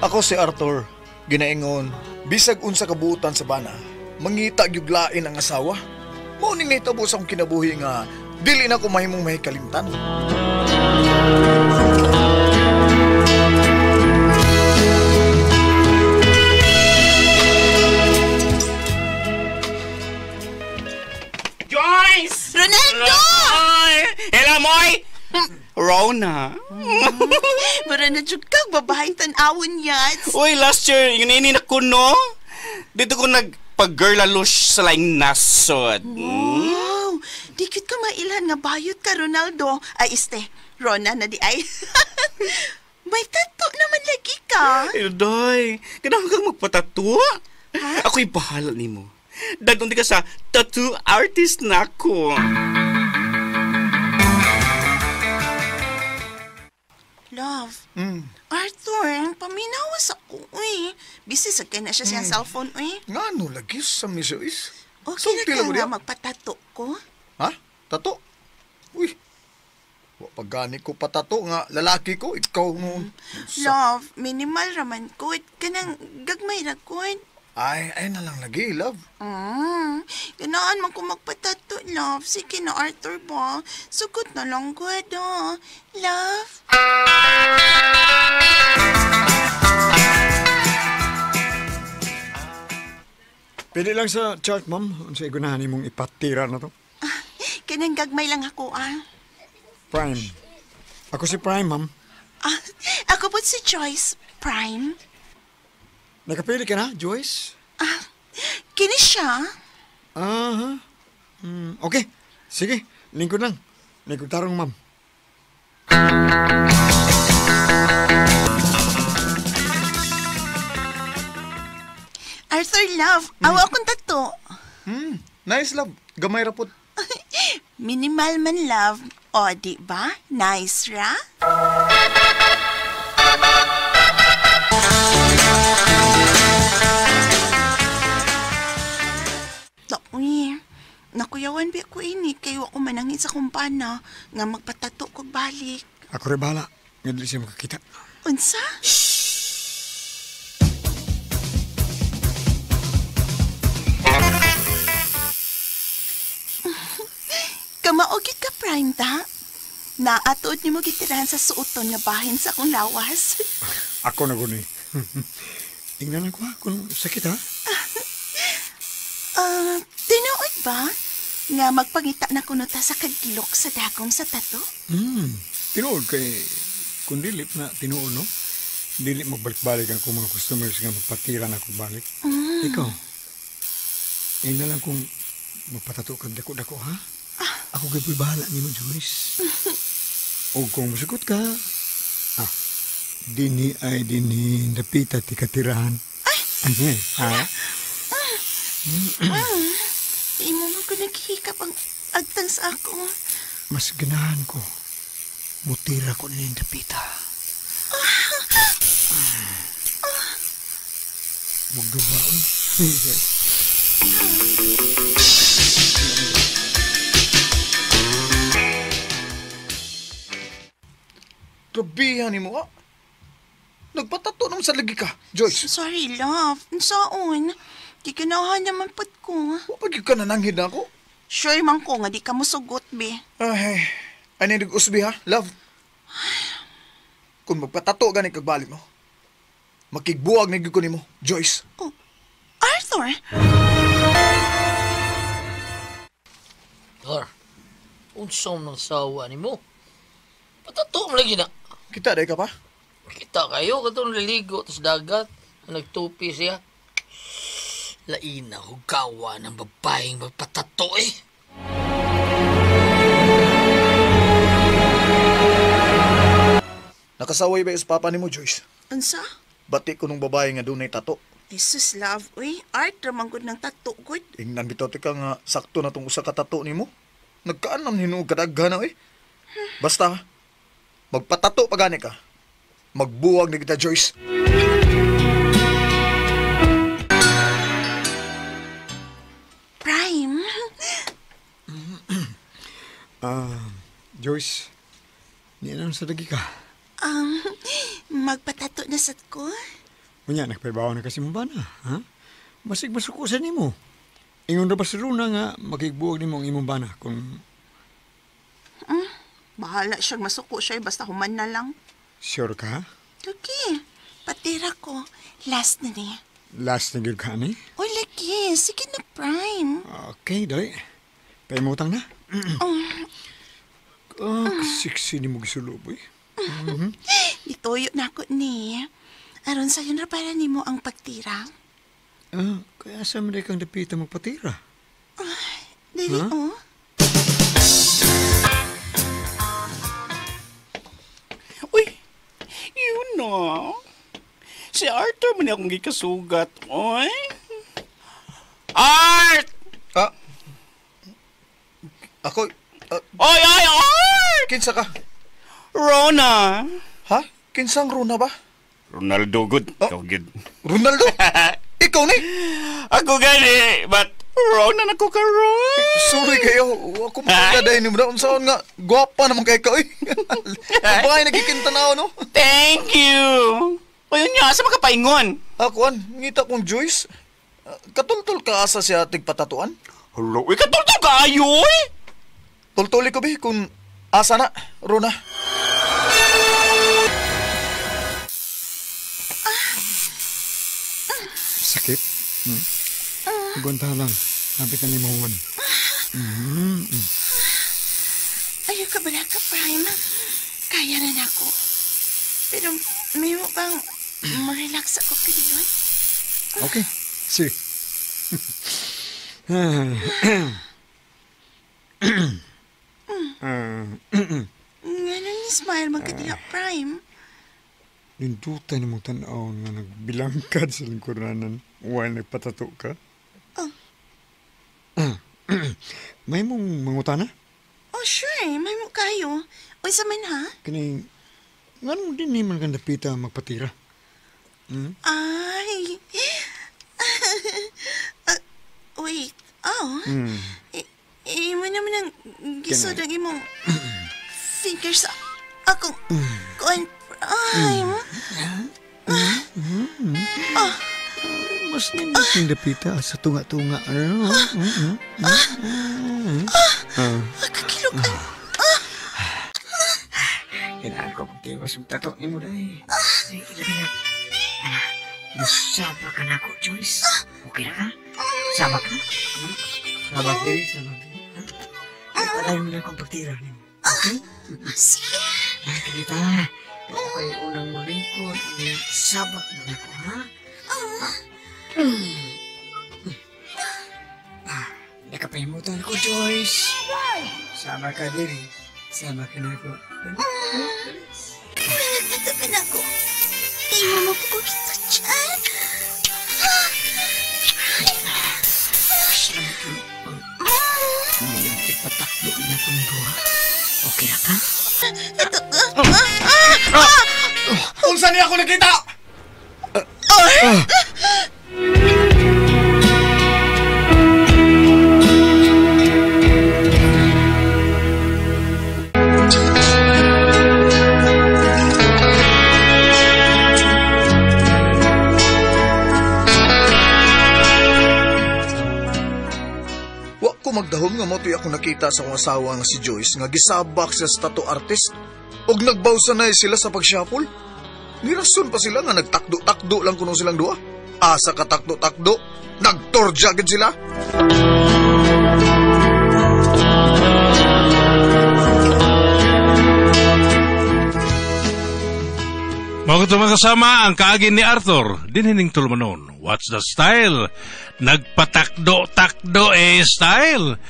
Ako si Arthur, ginaingon, bisag unsa kabuutan sa bana, mangita gyud lain ang asawa. Mao ning nahitabo sa akong kinabuhi nga dili na ko mahimong mahikalimtan. Joyce! Ronaldo! Ay, hello, Moy! Rona. Mara na jud kag babaeng tan-awon yan. Uy, last year, yun ini na ko, no? Dito ko nagpag-girl-alush sa laing nasod. Wow! Di cute ka mailhan nga bayot ka, Ronaldo. Ay, este, Rona na di ay. May tattoo naman lagi ka. Ay, Doy, kailangan kang magpatattoo. Ako'y bahala nimo. Dadun di ka sa tattoo artist na ako. Love, Arthur, paminawas ako, uy. Busy sa kaya na siya siyang cellphone, uy. Nga no, lagi sa Miss Joyce. Okay na ka nga magpatato ko. Ha? Tato? Uy, wa pag gani ko patato nga lalaki ko, ikaw mo. Love, minimal raman ko. Kanang gagmay ra ko. Ay, ay na lang lagi, love. Ganaan man ko magpatato, love. Sige na, Arthur ba? Sugot na lang ko, do. Love? Pili lang sa chart, ma'am. Unsa igunahan nimong ipatira na to? Kanang gagmay lang ako, ah. Prime. Ako si Prime, ma'am. Ah, ako po si Joyce. Prime. Nakapili ka na, Joyce? Ah, kini siya. Aha. Okay. Sige, lingkod lang. Lingkod tarong, ma'am. Arthur, love. Awa akong tato. Nice, love. Gamay ra pod. Minimal man, love. O, di ba? Nice, ra? Uy, nakuyawan ba ko ini kay wa ko manangin sa kumpana nga magpatato kog balik. Ako rin bahala. Nga dili siya makakita. Unsa? Kamaogit ka, Prime, ta? Naatuod nimo gitirahan sa suoton nga bahin sa akong lawas. Ako na guni. Tingnan ako ha, kung sakit ha. Tinuod ba nga magpangita na kuno ta sa kagilok sa dagom sa tato? Tinuod kay kung dili na tinuod, no? Dili magbalik-balik ang mga customers nga magpatira na akong balik. Ikaw, tingnan lang kung magpatato kag dako-dako, ha? Ako gaypoy bahala nimo, Joyce. O kung musugot ka, dini ay dini napita ti katirahan. Ay! Ha? Imo mo ko naghihikap ang agtang sa ako. Mas ganahan ko. Mutira ko ni dapita. Mugduwa, oy. Grabihan ni mo, ah. Nagpatato naman sa lagi ka, Joyce. Sorry, love. Unsaon? Di ganahan naman pud ko. Wa pa gyud ka nananghid na ako. Sure man ko nga di ka mosugot, be. Ay, ay nag-usbi ha, love. Kung magpatato gani kag balik mo, makigbuwag na gyud ko nimo, Joyce. Oh, Arthur! Gar, unsa man sawa nimo? Patato mo lagi na. Kita day ka pa? Kita kayo katong naliligo tas dagat, nagtupi siya. Laina hugawa ng babaeng magpatato eh. Nakasaway ba is papa nimo, Joyce? Unsa? Bati ko nung babae nga dunay tato. Jesus, love, uy. Art ramang gud ng tato, gud. Ingnan bitaw ti ka nga sakto na tong usa ka tato nimo. Nagkaanam hinuog kadaghan na eh. Basta, magpatato pa gani ka. Magbuwag na kita, Joyce. Prime. Joyce, niya sa lagi ka. Magpatato na sad ko. Unya, nagpaibaw na kasi mong bana, ha? Masig masuko sa nimo. Ingon ra ba si Rona nga makigbuwag nimo ang imong bana kung Bahala siyang masuko siya, basta human na lang. Sure ka? Lagi, patira ko. Last na ni. Last na gyud ka ni? Uy, lagi, sige na, Prime. Okay, dali. Paimutang na. Ah, sexy ni mo gisulob, eh. Gituyo na ako ni. Aron sa'yo na para nimo ang pagtira. Ah, kaya sa man kang dapita magpatira? Dili, Huh? oh. Uy, you know. Si Arthur man akong gikasugat, oy. Art! Ah, ako, Oy, oy, Art! Kinsa ka? Rona. Ha? Kinsang Rona ba? Ronaldo, good. Oh. Ikaw, good. Ronaldo? Ikaw ni? Ako gani, but Rona na ko karon. Sorry kayo. Ako makagaday ni mo na. Unsaon nga, gwapa naman kay ka, oy. Babae nagkikinta na ako, no? Thank you. Uy, niya, asa makapaingon? Ako, an, ngita kong Joyce. Katultul ka asa siya tigpatatuan? Hello, uy, katultul ka ayo, uy. Tultuli ko, bi, kung asa na, Rona. Sakit? Gunta lang. Hapit na ni Mohan. Ayaw ka bala ka, Prime. Kaya na nako. Pero may mo bang ma-relax ako kaliwan? Okay. Sige. Nga nang ni-smile magkadiha, Prime. Nindutan mo tanaw nga nagbilangkad sa lingkuranan while nagpatato ka. Oh. May mong mangutana? Oh, sure. May mo kayo. Uy, sa man ha? Kining, nganong din ni man kang dapita magpatira? Ay. Wait. Oh. Imo naman ang gisod ang imong fingers sa akong kuan, Prime. Mas nindot yung dapita sa tunga-tunga. Ano? Kakilog ang... Kailangan ko pagtiwas yung tato ni mo dahil. Ay, ilabi na. Musaba ka na ako, Joyce. Okay na ka? Sama ka? Sama diri, sama diri. Ay, palayo mo na akong pagtira nimo. Okay? Sige. Ay, kita. Kaya ako'y unang malingkod. Sabak mo na ako, ha? Nakapahimutan ko, Joyce. Sama ka diri. Sama ka na ako. Nagtatabi na ako. Tingnan mo po ko kita dyan. Salamat yun. Ngayon, ipatakbo na itong duha. Okay na ka? Ito. Unsa niya ako nakita? Wa ko magdahom nga motoy ako nakita sa akong asawa nga si Joyce nga gisabak siya sa tattoo artist ug nagbawsanay sila sa pag-shuffle. Nirason pa sila nga nagtakdo-takdo lang kuno silang duha. Asa ka takdo-takdo, nagtorja gid sila. Mga itong kasama ang kaagin ni Arthur, dinhining tulumanon. What's the style? Nagpatakdo-takdo eh style.